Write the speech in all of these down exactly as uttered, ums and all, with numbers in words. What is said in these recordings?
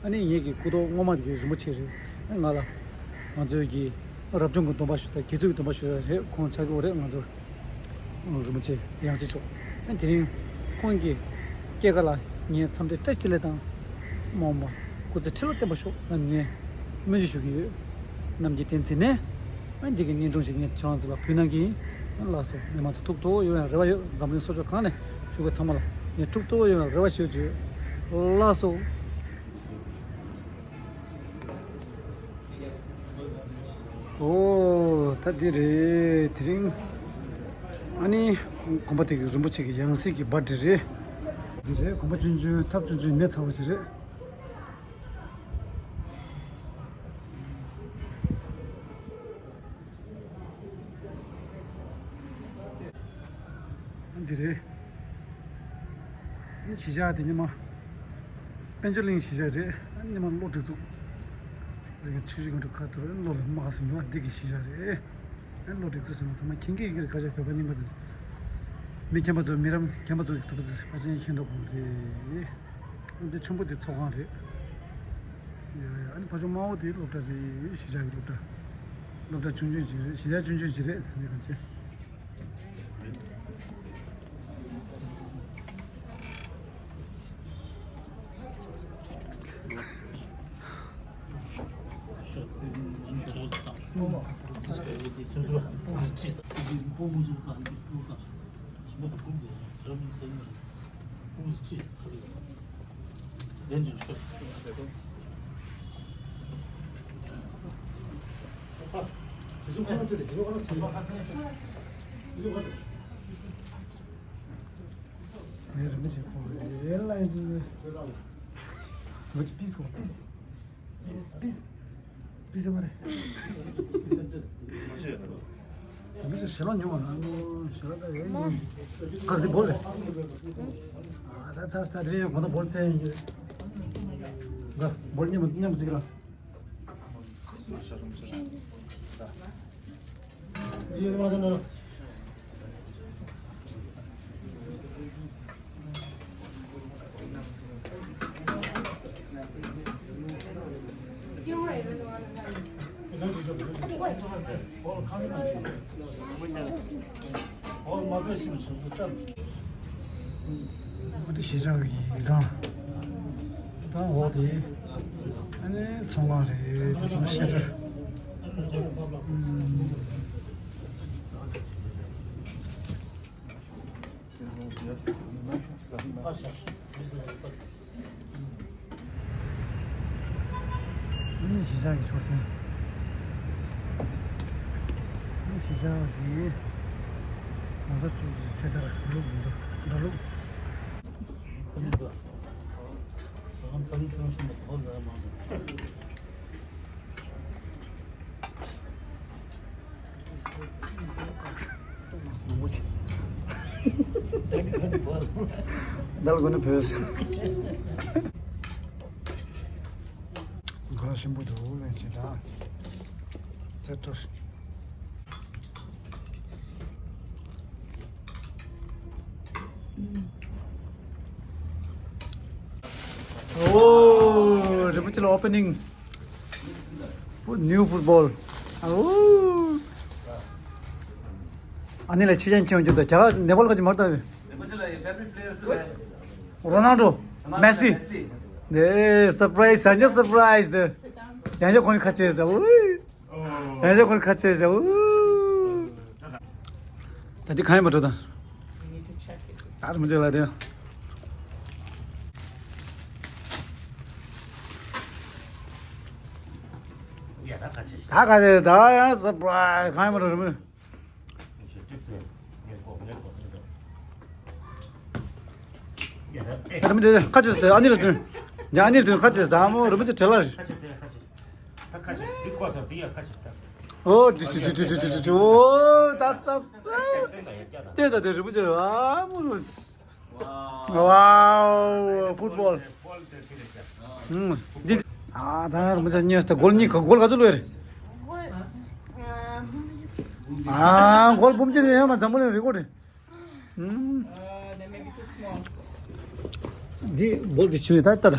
ཨ་ནི་ངེད་ཀྱི་སྐུ་ཐོག་སྔོན་མ་དེ་གི་རིན་པོ་ཆེ་རེད། ཨ་ང་ལ་ང་ཚོའི་གི་རབ་བྱུང་གི་སྡོམ་པ་ཞུ་ས། དགེ་ཚུལ་གྱི་སྡོམ་པ་ཞུ་ས་རེད། ཁོང་ཆགས་ཀྱི་ཡོད་རེད། ང་ཚོ་རིན་པོ་ཆེ་ཡང་སྲིད་མཆོག་ཨ་དེ་རིང་ཁོང་གི་སྐྱེས་སྐར་ལ་ངས་འཚམས་འདྲི་བཀྲ་ཤིས་བདེ་ལེགས་དང་། མ་འོངས་པ་སྐུ་ཚེ་ཁྲི་ལོ་བརྟན་པར་ཤོག་ལབ་ནས་ངས་སྨོན་འདུན་ཞུ་གི་ཡོད། རྣམས་ཀྱིས་དེ་འཛིན་ནས། ཨ་འདི་གི་བརྙན་ཐུང་ཞིག་ངས་ཁྱེད་རང་ཚོ་ལ་ཕུལ་གནང་གི་ཡིན། ལགས་སོ། མི་མང་ཚོ་ཐུགས་སྤྲོ་བོ་ཡོང་ཡག་རེ་བ་ཡོད། འཛམ་གླིང་སོ་ཕྱོགས་གང་ནས་བཞུགས་པ་ཚང་མ་ལ་ངས་ཐུགས་སྤྲོ་བོ་ཡོང་ཡག་རེ་བ་ཞུ་རྒྱུ་ཡོད། ལགས་སོ། ཨོ། ད་འདི་རེད། དེ་རིང་ཨ་ནི་དགོན་པ་དེ་གི་རིན་པོ་ཆེ་གི་ཡང་སྲིད་ཀྱི་བར་ཌེ་རེད། འདི་རེད། དགོན་པ་ཆུང་ཆུང་ཐབ་ཆུང་ཆུང་མེ་ཚ་བོ་ཞིག་རེད། འདི་རེད། གཞིས་ཆགས་དེ་ཉི་མ་དཔལ་འབྱོར་གླིང་གཞིས་ཆགས་རེད། ཉི་མ་གློ་སྒྲིག་འཛུགས། ཆུ་བཞི་སྒང་དྲུག་ཁ་ཐོར་གློ་ལ་དམག་ཟིན་པ་འདི་གི་གཞིས་ཆགས་རེད། གློ་སྒྲིག་འཛུགས་ཟིན་པ་ཚང་མ་མཁྱེན་གྱི་ཡོད་ཀྱི་རེད། བཀའ་ཤག་བོད་པ་རྙིང་པ་ཚོ། མི་མཁྱེན་པ་ཚོ་མི་རབས་མཁྱེན་པ་ཚོ་གི་ཚོ་པ་ཚོ་ཕལ་ཆེར་མཁྱེན་མདོག་ཁ་པོ་རེད། འདི་ཆུང་པོ་དེ་ཚོགས་ཁང་རེད། ཡ་ཡ། ཨ་ནི་ཕ་ཆུང་དམར་པོ་དེ་སློབ་གྲྭ་རེད། གཞིས་ཆགས་ཀྱི་སློབ་གྲྭ། སློབ་གྲྭ་ཆུང་ཆུང་ཅིག་རེད། གཞིས་ཆགས་ཆུང་ཆུང་ཅིག་རེད། ད་ནི་གང་ཅི། Peace, peace, peace, peace. དེ་མི་ཚེ་ཞེ་ལོ་ཉུང་བ་ན་ཞེ་ལོ་ད་ཡོད་ཡིན། ག་དེ་བོ་རེད། ཨ་ད་ཚར་ད་དེ་རིང་གོ་ན་བོར་ཚེ་ཡིན་གྱི་རེད། ག་བོར་མཉམ་མཉམ་བརྩི་གི་ར། འདི་གཞིས་ཆགས་ཀྱི་ཡིག་ཚང་། ད་འོག་དེ་ཨ་ནི་ཚོང་ཁང་རེད། དེ་ཚོ་བཤད་གྲྭ། ཨ་ནི་གཞིས་ཆགས་ཀྱི་མཆོད་རྟེན། ཨ་ནི་གཞིས་ཆགས་ཀྱི་གོང་ས་མཆོག་གི་ཚེ་ཐར་ལུགས་འདི་ཚོ་འདྲ་ལུགས། ད་ལ་གོ་ན་བོས། ག་ཞིམ་པོ་འདུག་ལན་ཅི་ད། ཚེ་ཐར། ཨོ། རིན་པོ་ཆེ་ལ་ཨོ་པེ་ནིང་། Foot- new football. ཨོ། ཨ་ནི་ལ་ཕྱི་རྒྱལ་མཁྱེན་རྒྱུ་དང་རྒྱ་གར་ནེ་པཱལ་ག་ཅིག་མར་ལྟ་བས། རོ་ནལ་ཌོ། མེ་སི། ནེ་སར་པ་རའི་ཛི། ཡང་བསྐྱར་སར་པ་རའི་ཛི་དེ། ཡང་བསྐྱར་ཁོང་ཁ་ཆེ་ཟེར། ཨོ། ཡང་བསྐྱར་ཁོང་ཁ་ཆེ་ཟེར། ཨོ། ད་འདི་གང་ཡིན་པ་འགྲོ་དང་། ད་རུ་མི་འཇོག་ལ་དེ། ད་ག་ཚོད་ད་ཡང་སར་པ་རའི་ཛི་གང་ཡིན་པ་འགྲོ་རུ་མི། རུ་མི་འཇོག་ཁ་ཆེ་ཟེར། ཨ་ནི་རུ་དུ། ཡང་ཨ་ནི་རུ་དུ་ཁ་ཆེ་ཟེར། ཨ་མོ་རུ་མི་འཇོག་བྲེལ་ལ་རེད། ཁ་ཆེ་ཁ་ཆེ། ད་ཁ་ཆེ་འདི་ཁོ་ཚོ་འདི་ཡ་ཁ་ཆེ་ད། ཨོ་ཏི་ཏི་ཏི་ཏི་ཏི་ཏི་ཏི། ཨོ་ད་ཚ་ས། ལྟོས་ད་དེ་རིན་པོ་ཆེ་ཨ་མོ་རུ། ཝའོ། ཕུཊ་བོལ། ཨུམ། འདི། ཨ་ད་རིན་པོ་ཆེ་གཉིས་ད་གོལ་གཉིས་ག་གོལ་ག་ཚོད་ལོས་རེད། ཨ་གོལ་འབུམ་གཅིག་ཡང་མ་འཛམ་བུ་གླིང་རི་ཀོར་རེད། ཨུམ། འདི་བོལ་འདི་ཆུ་ད་ལྟ་ད།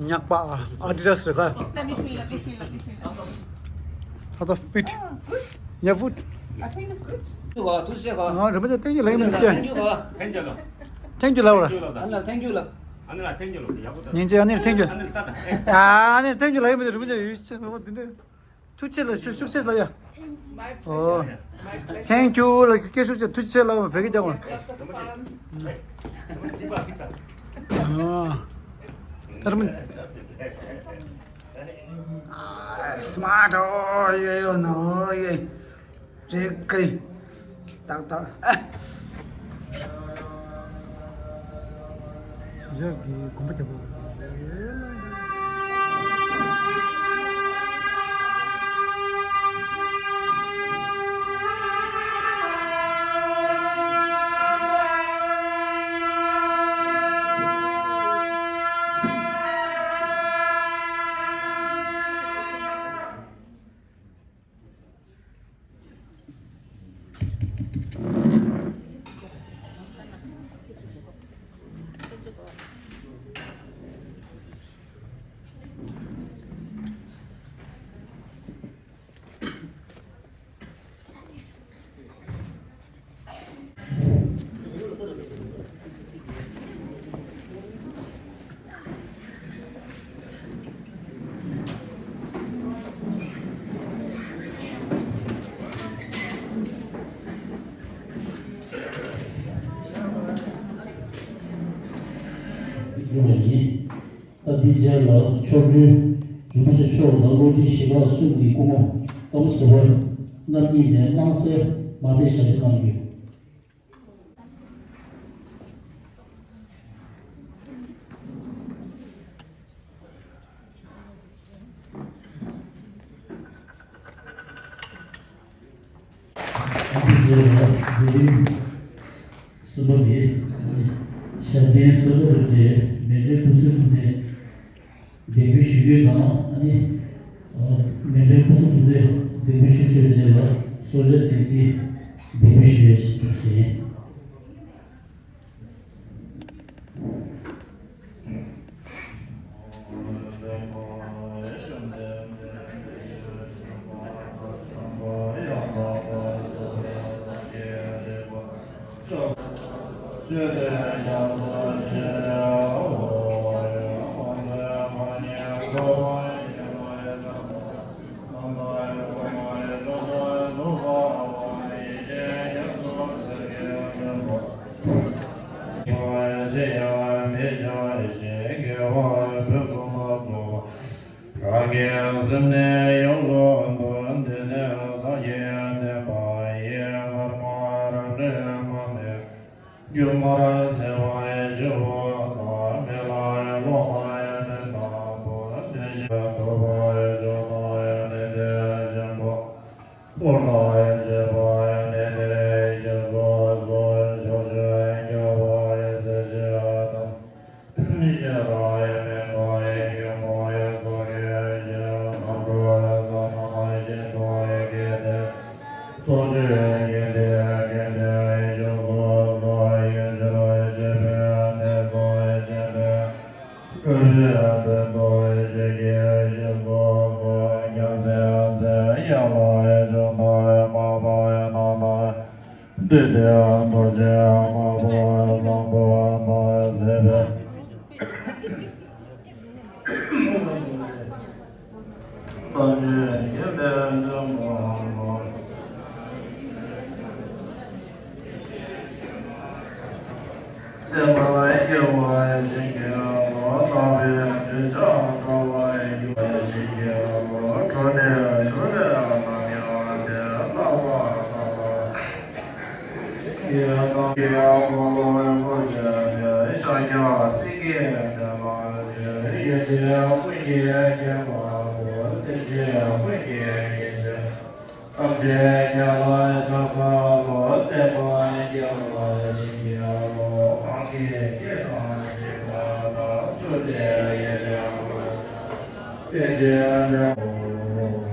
ཉག་པ་ཨ་ཌི་ཌ་སི་རེད་ག Let me see, let me see, let me see. ཧ་ད་ཕིཊ། ཉག་ཕུཊ། I think it's good. ཐུགས་རྗེ་ཆེ། ཨ་རིན་པོ་ཆེ་ཐེང་ཀྱུ་ལབ་ཡིན་མིན་ཀྱང་། ཐེང་ཀྱུ་ལབ། ཐེང་ཀྱུ་ལབ་ར། ཨ་ནི་ལ་ཐེང་ཀྱུ་ལབ། ཨ་ནི་ལ་ཐེང་ཀྱུ་ལབ། ཡག་པོ་ད། ཉིན་གཅིག་ཨ་ནི་ཐེང་ཀྱུ། ཨ་ནི་ལ་ད་ད། ཨ་ནི་ཐེང་ཀྱུ་ལབ་ཡིན་མིན་རིན་པོ་ཆེ་ཡུལ་ཆེ་རོ་འདི་འདྲ། ཐུགས་རྗེ་ཆེ་ལ་ཤུགས་ཤུགས་ཆེ་ལ་ཡ། ཨོ། Thank you ལ་སྐད་ཤུགས་ཆེ། ཐུགས་རྗེ་ཆེ་ལ་བོད་སྐད་རྒྱག་དགོས། ཨོ། ཐར་མིན། ཨ་སི་མཱར་ཊི་ཨོ་ཡོ་ཡོ་ནོ་ཡེ། རེད་ཀི། ཏག་ཏག་ཨ། ཞི་ཞབས་ཀྱི་གོམ་པ་རྒྱབ་པ། སྒྲུབ་པ་ཡིན། ད་འདིའི་རྗེས་ལ་མཆོག་སྤྲུལ་རིན་པོ་ཆེ་མཆོག་དང་བློ་གྲོས་ཞི་བ་གསུམ་གྱི་སྐུ་ངོ་ཀརྨ་ཟུར་པ་རྣམ་གཉིས་ནས་གླང་གསེར་མར་པའི་ཞལ་ཆད་གནང་རྒྱུ། ཨ་ཁུ་རྩེ་ལ་མཛད་རིམ་གསུམ་པ་དེ། ཞབས་བརྟན་གསོལ་འདེབས་རེད། མཎྜལ་སྐུ་གསོལ་ཐུགས་རྟེན་འདེགས་འབུལ་ཞུ་རྒྱུ་དང་། ཨ་ནི་མཎྜལ་སྐུ་གསོལ་ཐུགས་རྟེན་འདེགས་འབུལ་ཞུ་ཆོག་རྗེས་ལ་གསོལ་ཇ་བྱིན་ཟིན་འདེགས་འབུལ་ཞུ་ཡས་ཞུ་ཡིན། རང་གི་སེམས་ནི་ཡོངས་སུ་འདུལ། དེ་ནི་སངས་རྒྱས་བསྟན་པ་ཡི། མར་མེ་རབ་འབྲིང་མ་མེད་སྒྱུ་མར་བྱེད་པ་ཡི་ཆེན་པོ་དང་། མི་ལ་ལོག་པའི་དྲིན་དང་པོ། དེ་བཞིན་ཐུབ་པ་མཆོག་དང་ནི་དེ་བཞིན་པ། འཁོར་དང་བཅས་པ་ནི་དེ་བཞིན་སོ་སོའི་ཕྱོགས་བཅུའི་རྒྱལ་བ་ཡི་སྲས་བཅས་དང་། ཐུན་བཞི་དང་དམན་པ་ཡི་སྐྱེ་བོ་ཡི་ཚོགས་ཀྱིས་ཕྱིར་ནམ་གྲོལ་ས་དང་བཞིན་དུ་སྐྱེ་མཐའི་ཚོགས་ཀྱི་དགེ་འདུན་དགེ་འདུན་ཡི་ཕྱོགས་སོ་སོ་ཡི་ཕྱིར་བྱེད་པའི་དེ་ཚོགས་ཀྱི་སྤྲུལ་པའི་དོན་དུ་ཆོས་ཀྱི་ཞིང་སོ་སོ་སྐྱབས་མཛད་མཛད་ཡ་ལ་ཡི་ཇོ་ནང་མ་པ་ཡི་ནང་ན། འདུས་ཏེ་རྡོ་རྗེ་དམར་པོ་བཟང་པོ་དང་བཅས་པའི། ཐམས་ཅད་མཁྱེན་པའི་བདུད་དཔུང་དང་། བསྟན་པ་སྐྱོང་བར་བྱིན་གྱིས་རློབས། ནག་པོའི་གདུལ་བྱ་སྐྱོབ་པར་བྱིན་གྱིས་རློབས། འགྲོ་ནས་འགྲོ་བའི་ནམ་མཁའ་དེར་ལྷག་པར་ལྷག་པར། ཡང་དག་གི་དབང་པོ་རིན་པོ་ཆེ་ལས་ཤཱཀྱ་སེང་གེའི་གདན་ལ་བྱོན། ཡོན་ཏན་ཀུན་གྱི་རྒྱལ་པོ། སེམས་ཅན་ཀུན་གྱི་རྒྱལ་བྱེད། ཐམས་ཅད་མཁྱེན་པ་ཕྱག་འཚལ་ལོ། བསྟན་པ་རྒྱས་པར་བྱིན་གྱིས་རློབས། གང་གིས་བསྐྱེད་དང་བྱིན་པ་དག །ཚུལ་དེ་ཡི་རྒྱལ་པོ། བསྟན་བཅོས་འབྲས་བུ།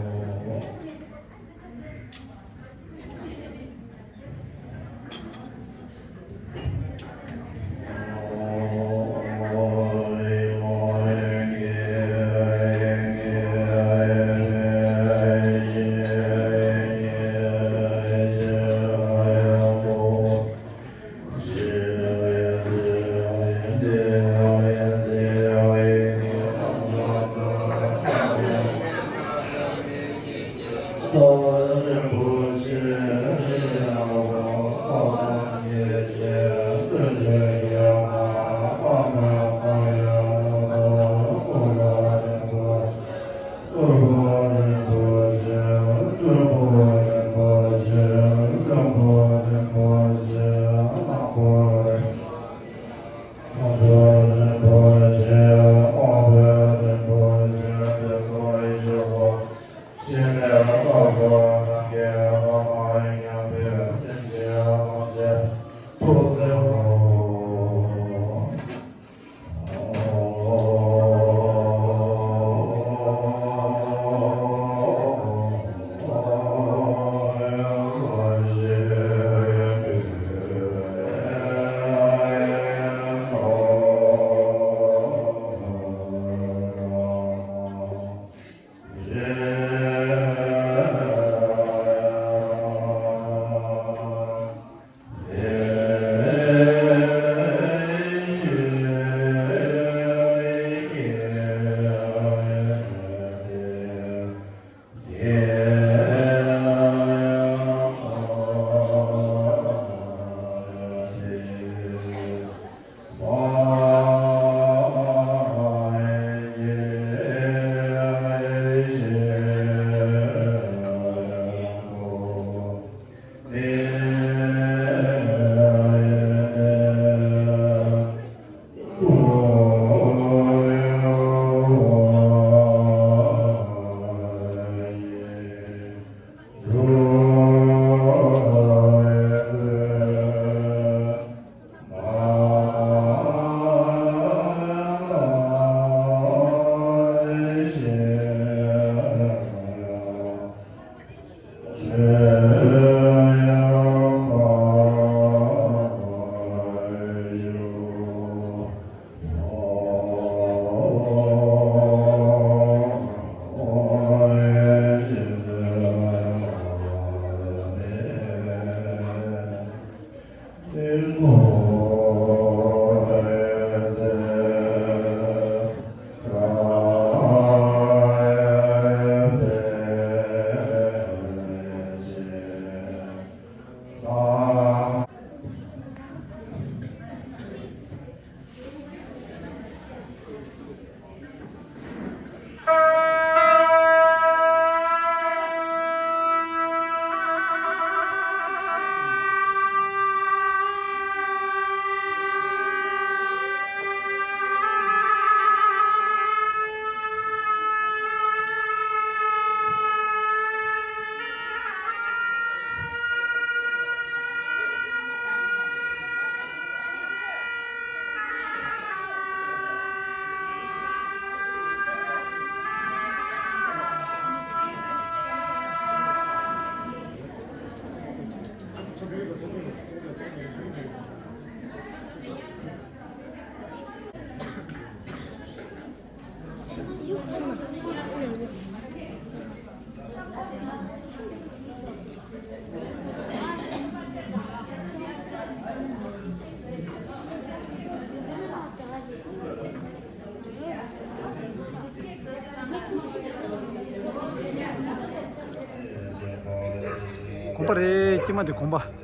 གོམས་པ་རེད། དཀྱིལ་མ་དེ་གོམས་པ།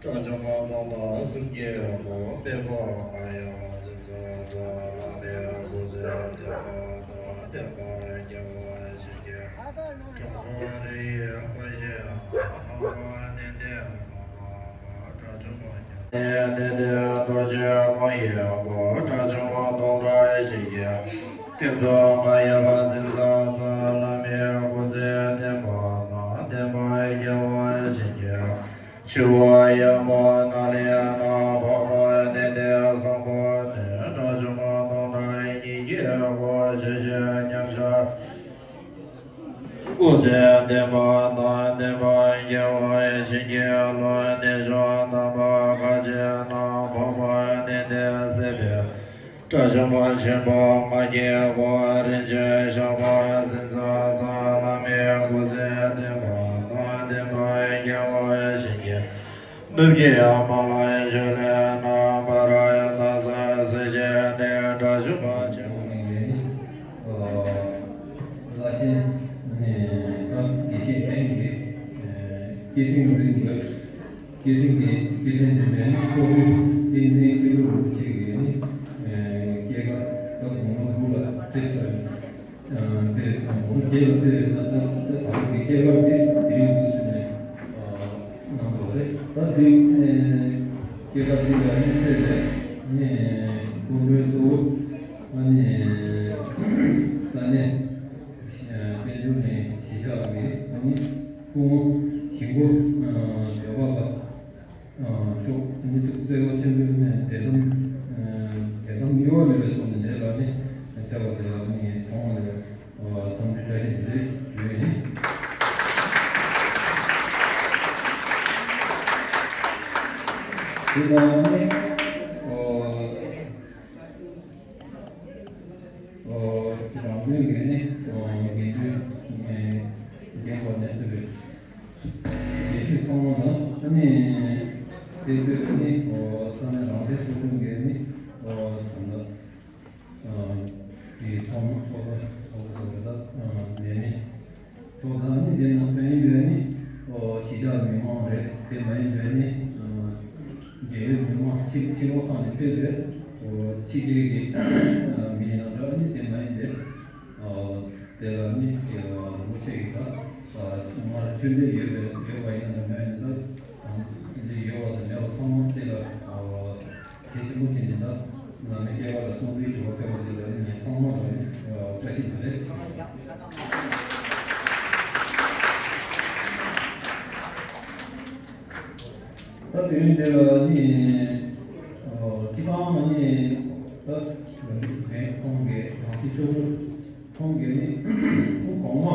དགྲ་བཅོམ་པ་སྟོང་དང་སུམ་བརྒྱའི་དབང་པོ། དཔལ་པོ་མ་ཡེངས་པ་འཛིན་མཛད་རྩ་བླ་མའི་སྐུ་ཚེ་བརྟན་པ་དང་བརྟན་པ་རྒྱས་པར་བྱེད་ཀྱི། དྲང་སྲོང་རི་ཡི་དཔའ་ཞལ་མ། ལྷ་དབང་གནས་བརྟན་མ་འཕགས་པ། དགྲ་བཅོམ་པ་ཉི་མའི་གནས་བརྟན་རྡོ་རྗེ་དབང་ཡི་བུ། དགྲ་བཅོམ་པ་སྟོང་དང་ཞི་རྒྱས། ཏིང་འཛིན་མ་ཡེངས་པ་འཛིན་མཛད་རྩ་བླ་མའི་སྐུ་ཚེ་བརྟན་པ་དང་བརྟན་པ་རྒྱས་པར་བྱེད་ཀྱི། ཆུ་བོ་གཡས་མོ་ནཱ་ལེནྡྲ་འཕགས་པ་གནས་བརྟན་བཟང་པོ་སྟེ། དགྲ་བཅོམ་པ་སྟོང་དང་ཉིས་བརྒྱའི་དབང་པོ། ཆུ་སྲིན་མཉམ་གཞག་སྐུ་ཚེ་བརྟན་པ་དང་བརྟན་པ་རྒྱས་པར་བྱེད་ཀྱི། ལྷོ་གནས་མཆོག་དམ་པ་ཁ་ཆེ་ན་འཕགས་པ་གནས་བརྟན་སྲིད་པའི། དགྲ་བཅོམ་པ་ཆེན་པོ་ལྔ་བརྒྱའི་དབང་པོ། རིན་ཆེན་ཞགས་པ་འཛིན་མཛད་རྩ་བླ་མའི་སྐུ་ཚེ་བརྟན་པ་དང་བརྟན་པ་རྒྱས་པར་བྱེད་ཀྱི། ནུབ་ཀྱི་ཡ་མ་ལ་ཡི་ཆུ་ལྷའི་རྣམ་པར་རྟག་འཛིན་གཟི་བརྗིད་ལྡན་དགྲ་བཅོམ་པ་ཆེན་པོ། ལ་ཆེན་ནས། སྐད་འཕྲིན་རིག་པའི་སྐད་འཕྲིན་གྱི་སྐད་འཕྲིན་འདི་མེད་ན་ཚོགས་འདུའི་བསྟན་འཛིན་སྐྱབས་མགོན་རིན་པོ་ཆེ་གིས་ནི་སྐྱེས་སྐར་ད་དགུང་ལོ་དགུ་ལ་ཕེབས་ཚར་ཡོད། དེ་དང་པོ་རྒྱལ་ལ་ཕེབས་ཡོད་ན་ད་ད་དང་པོ་གི་སྐྱེས་སྐར་དེ་དེ་རིང་འདུག་ཟེར་ནས་གནང་འདུག་རེད། ད་དེ་སྐྱེས་སྐར་དེ་ལ་ནི་ཕེབས་ནས་ནི་སྐུ་མགྲོན་གཙོ་བོ་ཨ་ནི་ས་གནས་དཔལ་འབྱོར་ནས་གཞིས་ཆགས་ཀྱི་ཨ་ནི་སྐུ་ངོ་ཞིང་པོ་བོད་པ་ལ། ཤོག་ཉིད་དུ་བརྩེ་བ་ཆེན་པོས་ནས་དད་དམ་དད་དམ་ཡོད་པའི་ཐོག་ནས་ལས་ལ་ནི་ཐེ་བ་དེ་ལ་ནི་མཐོང་བ་ལས་འཚམས་འདྲི་བཀྲ་ཤིས་བདེ་ལེགས་ཞུ་ཡིན། དེ་དང་ནི་རང་དོན་གྱི་ནི་དགེ་འདུན་རྒན་པ་ནས་ཐུབ་པའི། དགེ་བཤེས་ཚང་མ་དང་ཨ་ནི་དེ་དུས་ཨ་ནི་ས་གནས་རང་བདེན་ཚོགས་ཆུང་གི་ཨ་ནི་ད་ལྟ་དེ་ཚོགས་མི་ཚོགས་པ་ཚོགས་པ་ཚོགས་པ་དང་ལས་མི་ཚོགས་དང་ཨ་ནི་དེ་ནང་ཕན་ཡོན་དུ་ཨ་ནི་གཞིས་ཆགས་མི་མང་རེད། དེ་མ་ཡིན་དུས་ཨ་ནི་འབྲེལ་ཡོད་མི་མང་ཕྱི་ཕྱི་ལོགས་ཁག་ནས་ཕེབས་པའི་ཕྱི་རྒྱལ་གྱི་མི་ཡིན་ན་འདྲ་ཨ་ནི་དེ་མ་ཡིན་པའི། དེ་ལ་ནི་རིན་པོ་ཆེ་ཡིས་ད་སྔར་ཆོས་འབྲེལ་ཡོད་པའི་ཡོད་པ་ཡིན་ན་མེད་ན་ད་དེ་འདྲ་ཡོད་པ་དང་མེད་པ་ཚང་མ་དེ་ལ་གལ་ཆེན་པོ་བྱས་ནས་ད་བླ་མའི་སྐྱེས་སྐར་ལ་གསུང་འདོན་ཞུ་བར་ཕེབས་པ་དེ་ལ་ནི་ངས་ཚང་མ་ལ་ནི་བཀྲ་ཤིས་བདེ་ལེགས། ད་དེ་རིང་འདི་ལ་ནི་སྤྱི་བཏང་ནི་ད་རིག་པའི་ཁོང་གི་རང་སྲིད་ཆོས་སྲིད་ཁོང་གི་ནི་གོང་མ་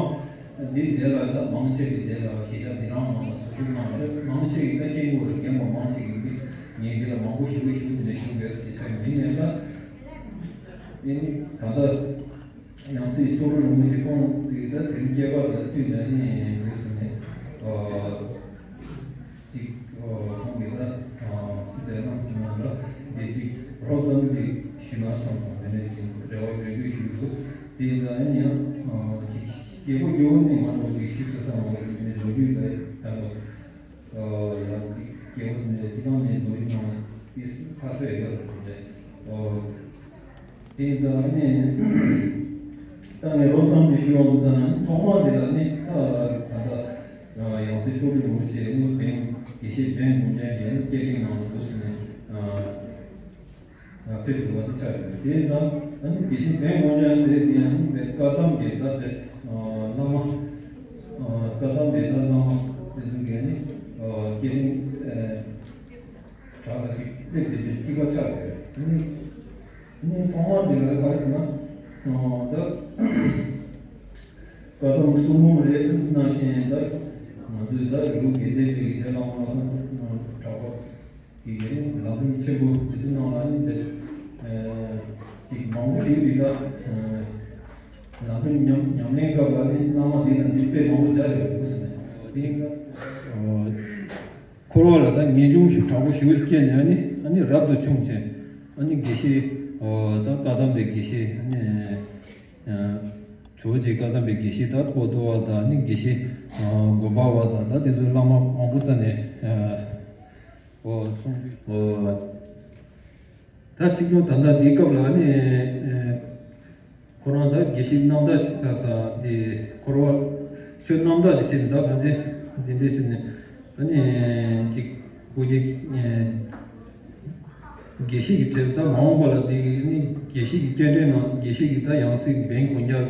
འདི་འདི་ལ་ད་མང་ཆེ་གི་འདི་ལ་གཞིས་ཆགས་འདི་རང་ནང་ལ་ཚོགས་ཞུགས་གནང་རེད། མང་ཆེ་གི་ད་སྐྱེ་དངོས་རེད། རྒན་པ་མང་ཆེ་གི་མི་ངས་འདི་ལ་མང་པོ་ཞུ་གི་ཞུ་གི་འདི་ལ་ཞུ་དགོས་ཟེར་ཆ་མི་ནས་ད་ནི་ད་ལྟ། ཡང་སྲིད་མཆོག་སྤྲུལ་རིན་པོ་ཆེ་ཁོང་གིས་ད་དེ་རིང་སྐྱེས་སྐར་དང་བསྟུན་ནས་ནི་འདུག་ཟེར་ནས་ཅིག་ཁོང་གིས་ད་མཛད་རྣམ་ཟེར་ན་ལ་དེ་ཅིག་རོབ་ཙམ་ཅིག་ཞུས་ན་བསམ་སོང་། དེ་ནས་ཅིག་རེ་བ་རེ་ལྟོས་ཞུས་འདུག་དེ་ཡིན་ཙང་ཡང་ཅིག་སྐྱེས་བུ་སྐྱེ་བོ་ནི་ང་ཚོ་ཅིག་ཞུས་ཏེ་བསམ་པ་ནི་ལོ་རྒྱུས་ལ་ད་ལོ། ཡང་སྐྱེ་བོ་ནས་སྤྱི་བཏང་ནས་མདོ་ཡི་ནང་དེ་ཁ་གསལ་ཡོད་རེད། དེ་ཡིན་ཙང་ནི་ད་ངས་རོབ་ཙམ་གྱིས་ཞུས་པ་ད་ནི་ཐོག་མ་དེ་ལ་ནི་ད་ད་ཡང་སྲིད་མཆོག་སྤྲུལ་རིན་པོ་ཆེ་ནི་བན་དགེ་བཤེས་བན་དགོངས་ལྡན་གྱི་སྐད་འཕྲིན་ནང་དུ་འདུག་ཟེར་ནས། ཕེབས་ཐུབ་པ་དེ་ཆགས་ཡོད། དེ་ཡིན་ཙང་ཨ་ནི་དགེ་བཤེས་བན་དགོངས་ལྡན་ཟེར་དེ་ཡང་ནི་བཀའ་གདམས་པའི་ད་དེ་བླ་མ། བཀའ་གདམས་པའི་ད་བླ་མ་དེ་ཚོ་གིས་ནི་སྐད་འཕྲིན་དྲ་ལ་ཅིག་སླེབས་དེ་ཚོའི་སྐྱིད་པ་ཆགས་ཡོད། ཨ་ནི་ཨ་ནི་ཐོག་མར་དེ་ལ་ག་རེ་ཟེར་ན་ད་བཀའ་གདམས་གསུང་འབུམ་རེ་གནང་བཞིན་ད་ང་ཚོས་ད་རི་བོ་དགེ་ལྡན་པའི་རྗེ་བླ་མ་ལྷག་བསམ་གྲགས་པ། གི་ལམ་རིམ་ཆེན་པོ་འདི་ཚོའི་ནང་ལ་ནི་དེ་ཅིག་མང་པོ་ཞིག་འདི་ལ་ལམ་རིམ་ཉམས་ཉམས་ལེན་སྐབས་ལ་ནི་བླ་མ་འདི་དང་འདི་དཔེ་མང་པོ་སྦྱར་ཡོད་འདུག་ཟེར་ནས་འདི་འཁོར་བ་ལ་ད་ངེས་འབྱུང་ཞིག་དྲག་པོ་ཞིག་སྐྱེས་ནས་ནི་ཨ་ནི་རབ་ཏུ་བྱུང་བྱས་ཨ་ནི་དགེ་བཤེས་ད་བཀའ་གདམས་པའི་དགེ་བཤེས་ཨ་ནི། ཇོ་བོ་རྗེ་བཀའ་གདམས་པའི་དགེ་བཤེས་དང་པོ་ཏོ་བ་དང་ནི་དགེ་བཤེས་དགོན་པ་བ་དང་ད་དེ་ཚོའི་བླ་མ་མང་པོ་ས་ནས་ཨོ་གསུང་ཆོས་ཨོ་ད་གཅིག་ཏུ་ད་ལྟ་འདི་སྐབས་ལ་ནི་ཁོ་རང་ད་དགེ་བཤེས་རྣམ་དག་ཅིག་ད་ས་དེ་འཁོར་བ་ཆོས་རྣམ་དག་ཅིག་བྱས་ནས་ད་གང་ཅི་འདི་འདྲ་བྱས་ནས་ཨ་ནི་ཅིག་སྐུ་རྗེས། དགེ་བཤེས་ཀྱི་གྲས་ད་མ་འོངས་པ་ལ་འདི་ནི་དགེ་བཤེས་ཀྱི་སྐད་འཕྲིན་ནང་དགེ་བཤེས་ཀྱི་ད་ཡང་སྲིད་བན་དགོངས་རྒྱལ་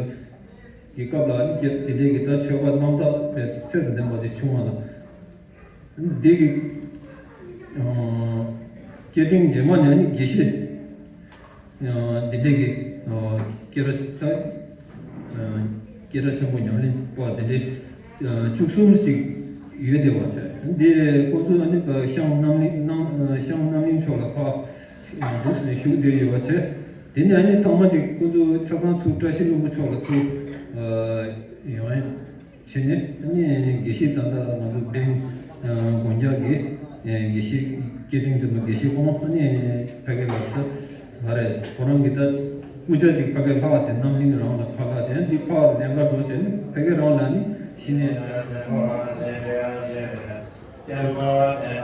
གྱི་སྐབས་ལ་ནི་སྐད་དེ་འདྲའི་གི་ད་ཆོས་པ་རྣམ་དག་པའི་ཚད་དུ་ལྡན་པ་ཞིག་བྱུང་བ་དང་། འདི་གི་སྐད་འཕྲིན་རྗེས་མ་ནས་ནི་དགེ་བཤེས། འདི་འདྲའི་གི་སྐད་གྲགས་ད་སྐད་གྲགས་ཆེན་པོ་ཉམས་ལེན་པ་འདི་འདྲའི་བཅུ་གསུམ་ཞིག་ཡོད་བསྡད་པ་བྱས། འདི་ཁོ་ཚོ་ནི་ཤང་རྣམ་གླིང་ནང་ཤང་རྣམ་གླིང་ཕྱོགས་ལ་ཕར་འདུག་ཟེར་ནས་བཞུགས་བསྡད་ཡོད་པ་བྱས། དེ་ནས་ནི་ཐོག་མ་ཅིག་ཁོ་ཚོ་ཆ་ཚང་ཚུར་བཀྲ་ཤིས་ལྷུན་པོ་ཕྱོགས་ལ་ཚུར་ཡོང་ཡ། བྱས་ནས་ཨ་ནི་དགེ་བཤེས་ད་ལྟ་ང་ཚོ་བན་དགོངས་རྒྱལ་གྱི་དགེ་བཤེས་སྐྱེ་ཕྲེང་འཛིན་པ་དགེ་བཤེས་ཁོང་ཨ་ནི་ཕ་གི་ལ་ད་ང་རེད་ཁོ་རང་གི་ད་སྐུ་ཕྱྭ་ཅིག་ཕ་གི་ལྷག་བྱས་རྣམ་གླིང་རང་ལ་ཕར་ལྷག་བྱས་འདི་ཕར་ལེན་ག་འགྲོ་བྱས་ནས་ཕ་གི་རང་ལ་ནི་གཞི་ནས། Happy birthday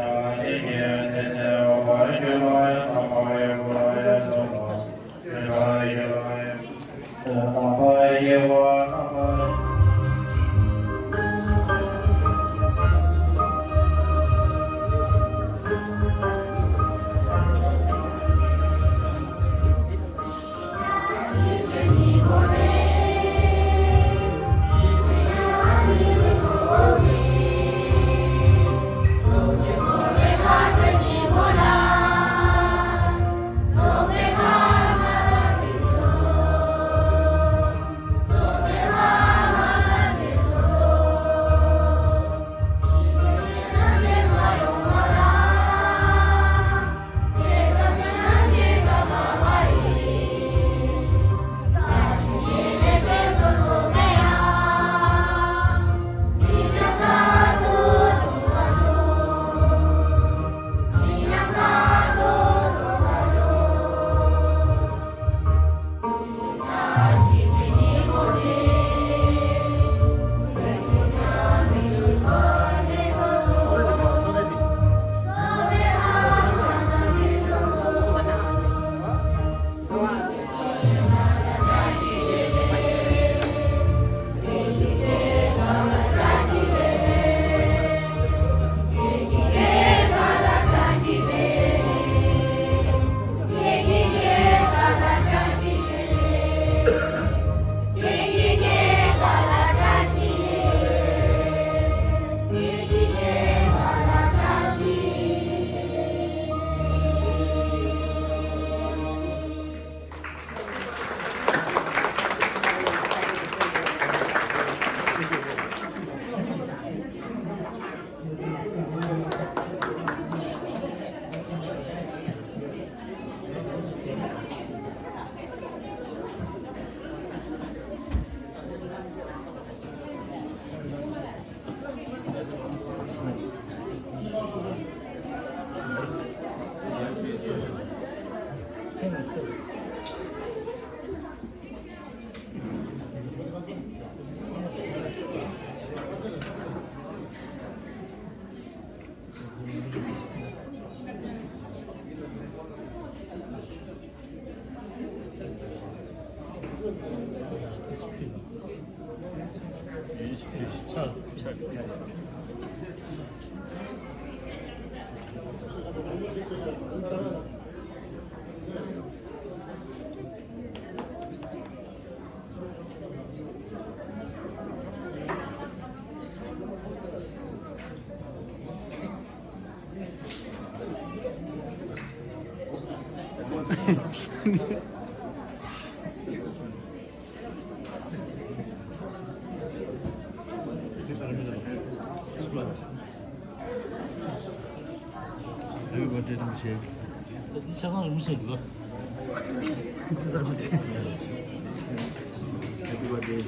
to you. འདི་ཆ་ཚང་རིན་པོ་ཆེ་འདུག་ཆ་ཚང་རིན་པོ་ཆེ། Happy birthday.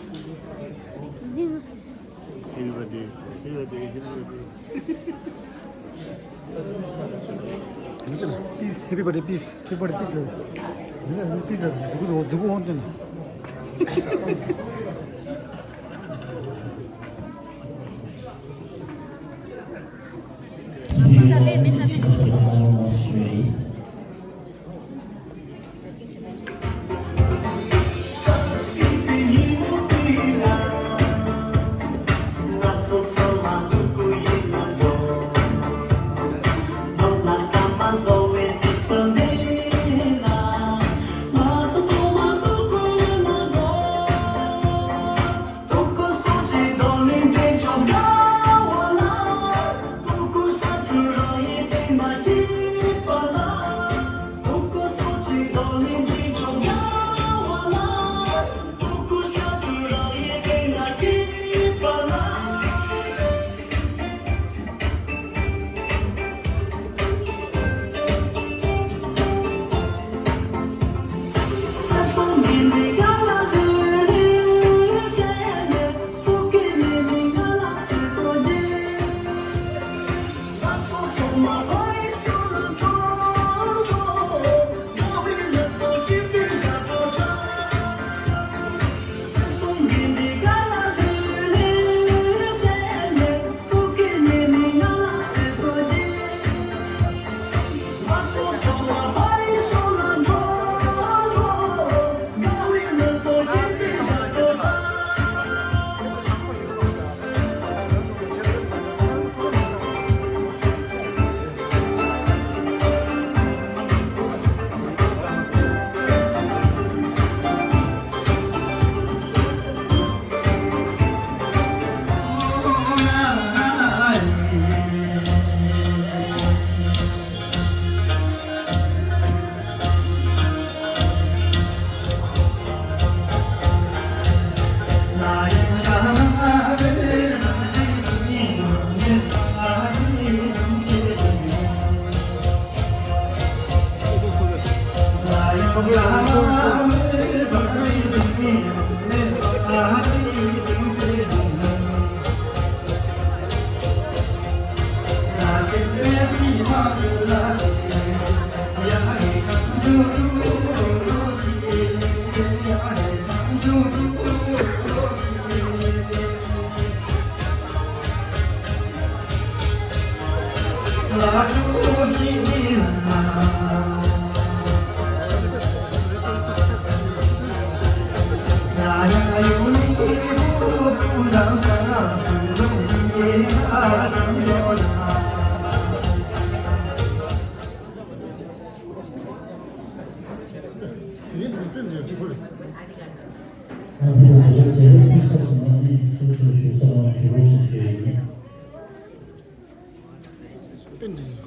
Happy birthday. Happy birthday. Happy birthday. Peace, happy birthday, peace, happy birthday, peace. Peace.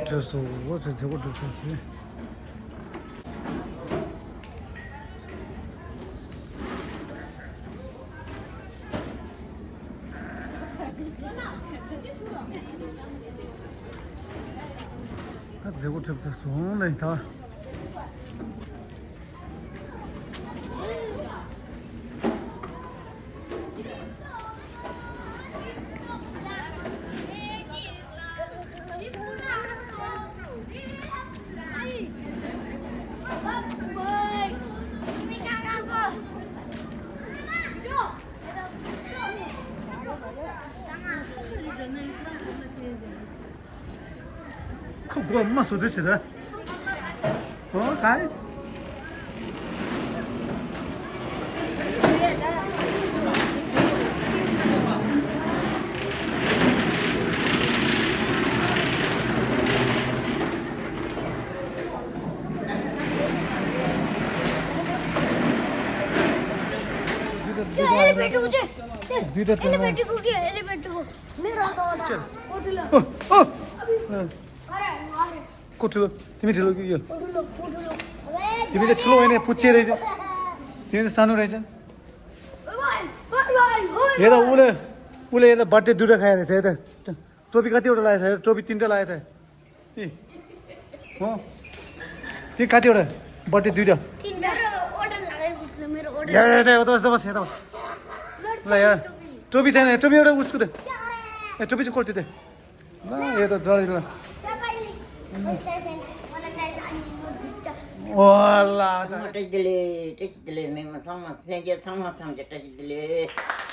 གྲོལ་སོང་། འོ་ཟེར་མཛད་སྒོ་གྲུབ་སོང་ཟེར། ད་མཛད་སྒོ་གྲུབ་ཚར་སོང་ལེ་ད། ཁོ་སྒོ་མ་བཟོ་དུས་བྱེད་ད། ཨོ་ཧའི། ཨེ་ལི་བེ་ཊར་གོ་གི། ཨེ་ལི་བེ་ཊར་གོ་གི། ཨེ་ལི་བེ་ཊར་གོ་གི། ཨོ་ཨོ། ཨོ། ཨོ། ཁོ་ཁྲིད་ལོ། དེ་མི་ཁྲིད་ལོ་ཡོད། དེ་མི་ཁྲིད་ལོ་ཡིན་ནས་བུ་ཅེ་རེད། དེ་ནི་ས་ནུ་རེད་ཅན། ཡེ་ད་ཨུ་ལེ། ཨུ་ལེ་ཡེ་ད་བར་ཏེ་དུ་ར་ཁ་ཡ་རེད་ཟེར་ཏེ། ཀྲོ་པི་ག་ཏེ་ཡོད་ལ་ཡ་ཟེར། ཀྲོ་པི་ཏིན་ཏ་ལ་ཡ་ཟེར། ཨི། ཧོ། དེ་ག་ཏེ་ཡོད་ར། བར་ཏེ་དུ་ར། ཡ་ཡ་ཡ་ཡ་ད་བ་ད་བ་ཟེར་ད་བ། ལ་ཡ། ཀྲོ་པི་ཟེར་ནས་ཀྲོ་པི་ཡོད་ར་ཨུ་སྐུ་དེ། ཨེ་ཀྲོ་པི་ཅི་ཁོལ་ཏེ་དེ། ལ་ཡེ་ད་ཛ་རི་ལ། ཨོ་ལ་ད། བཀྲ་ཤིས་བདེ་ལེགས། བཀྲ་ཤིས་བདེ་ལེགས། མི་མང་ཚང་མ་ལྷན་རྒྱས་ཚང་མ་ཚང་གི་བཀྲ་ཤིས་བདེ་ལེགས།